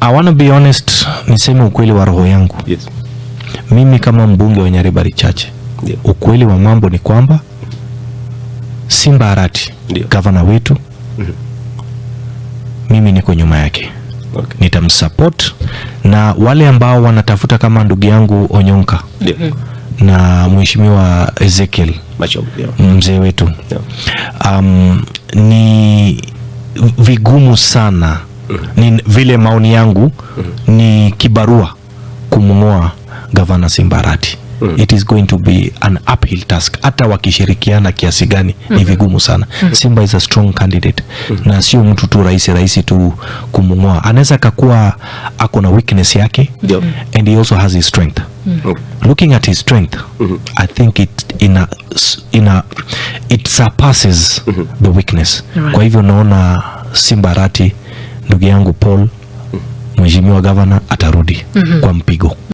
I wanna be honest, niseme ukweli wa roho yangu. Mimi kama mbunge wa Nyaribari Chache, ukweli wa mambo ni kwamba Simba Arati, gavana wetu, mimi niko nyuma yake. Nitamsupport, na wale ambao wanatafuta kama ndugu yangu Onyonka na Mheshimiwa Ezekiel Machogu, yeah. mzee wetu, ni vigumu sana, ni vile maoni yangu, ni kibarua kumng'oa Gavana Simba Arati. It is going to be an uphill task. Hata wakishirikiana kiasi gani, ni vigumu sana. Simba is a strong candidate na sio mtu tu rahisi rahisi tu kumng'oa. Anaweza kakuwa ako na weakness yake and he also has his strength. Looking at his strength, I think it surpasses the weakness. Kwa hivyo naona Simba Arati, ndugu yangu Paul, Mheshimiwa Gavana atarudi kwa mpigo.